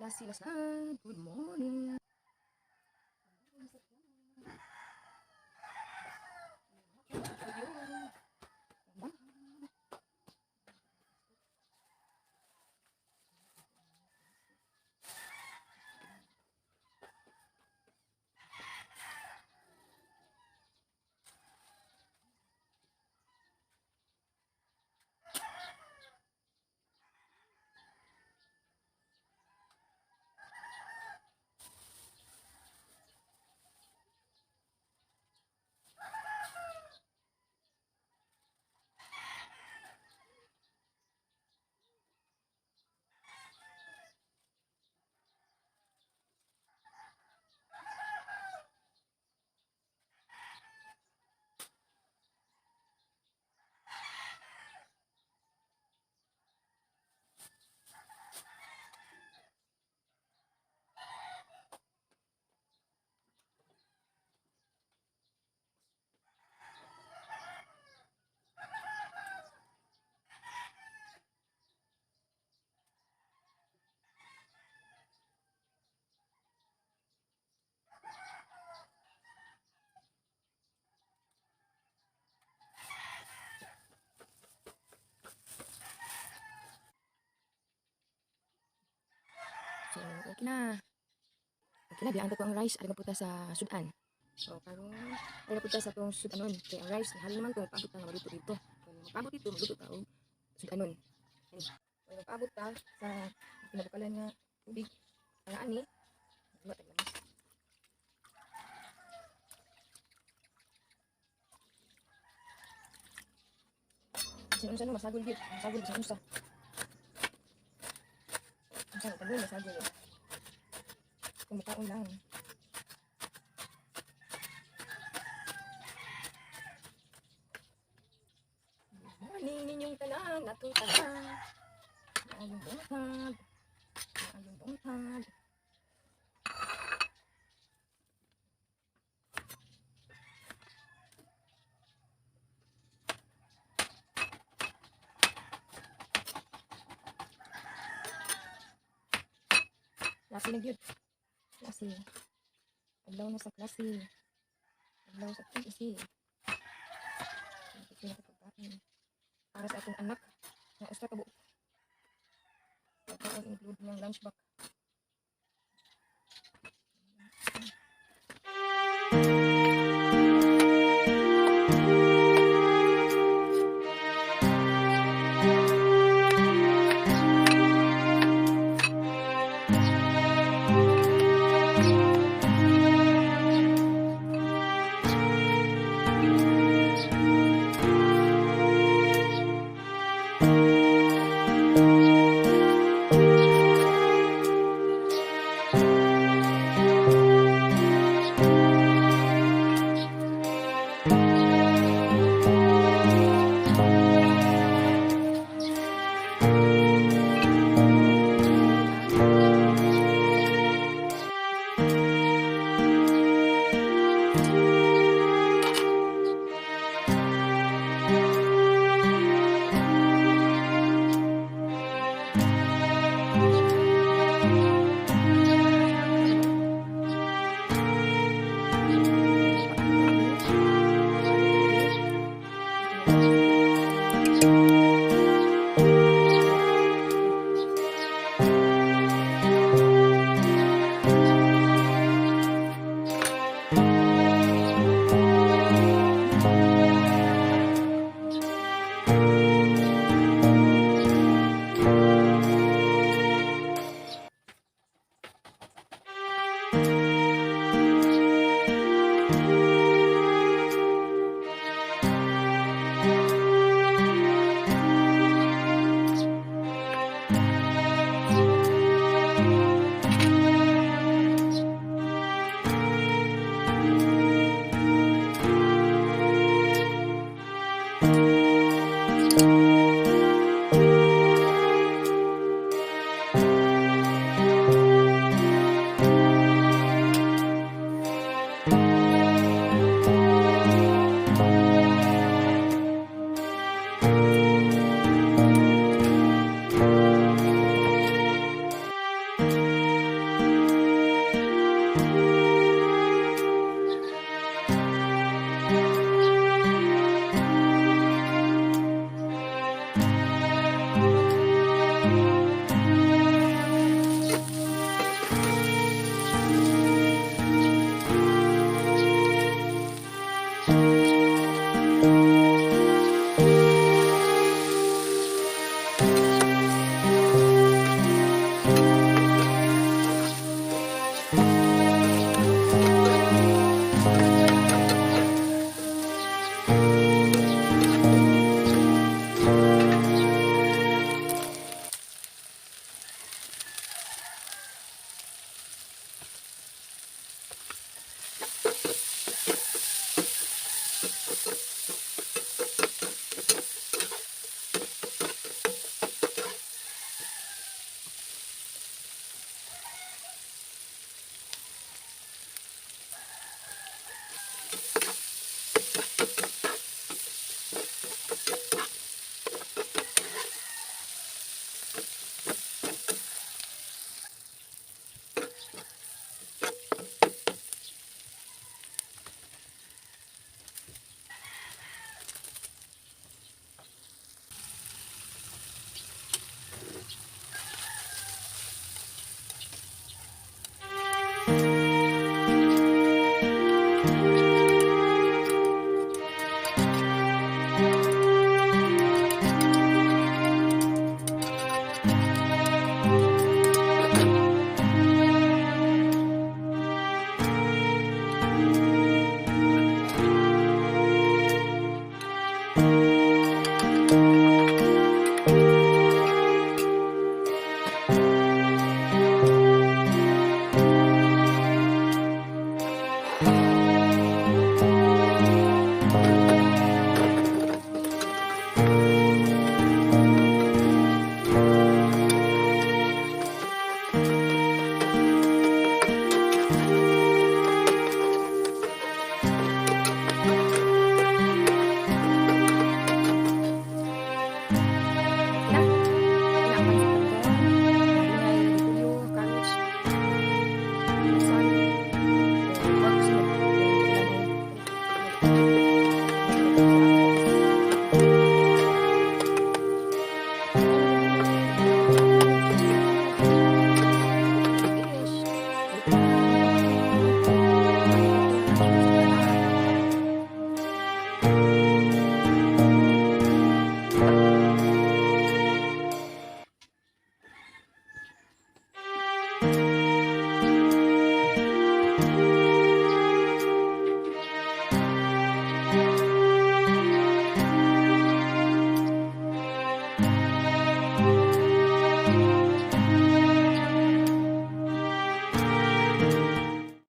Na sila sa. Good morning. So, okay na. Okay na, biyaan ta to ang rice. Ari na punta sa sudan. So, karon ari na punta sa tong sudanon. Kaya ang rice, halin naman kung paabot ta nga maluto dito. Kung mapabot dito, magluto ta og sudanon. Ani. Kung mapabot ta sa kinabukalan nga tubig, para ani, magluto tag lamas. Bisan unsa no, masagol gyud. Masagol bisan unsa. Unsa nga masagol. Kung makaon lang. Good morning ninyong tanan, atong tanan. Maayong buntag. Maayong buntag. Klase na gyud. Klase. Adlaw na sa klase. Adlaw sa klase. Ito na pagkain. Para sa atong anak nga usa ka buok. Pagkaon include niyang lunch box.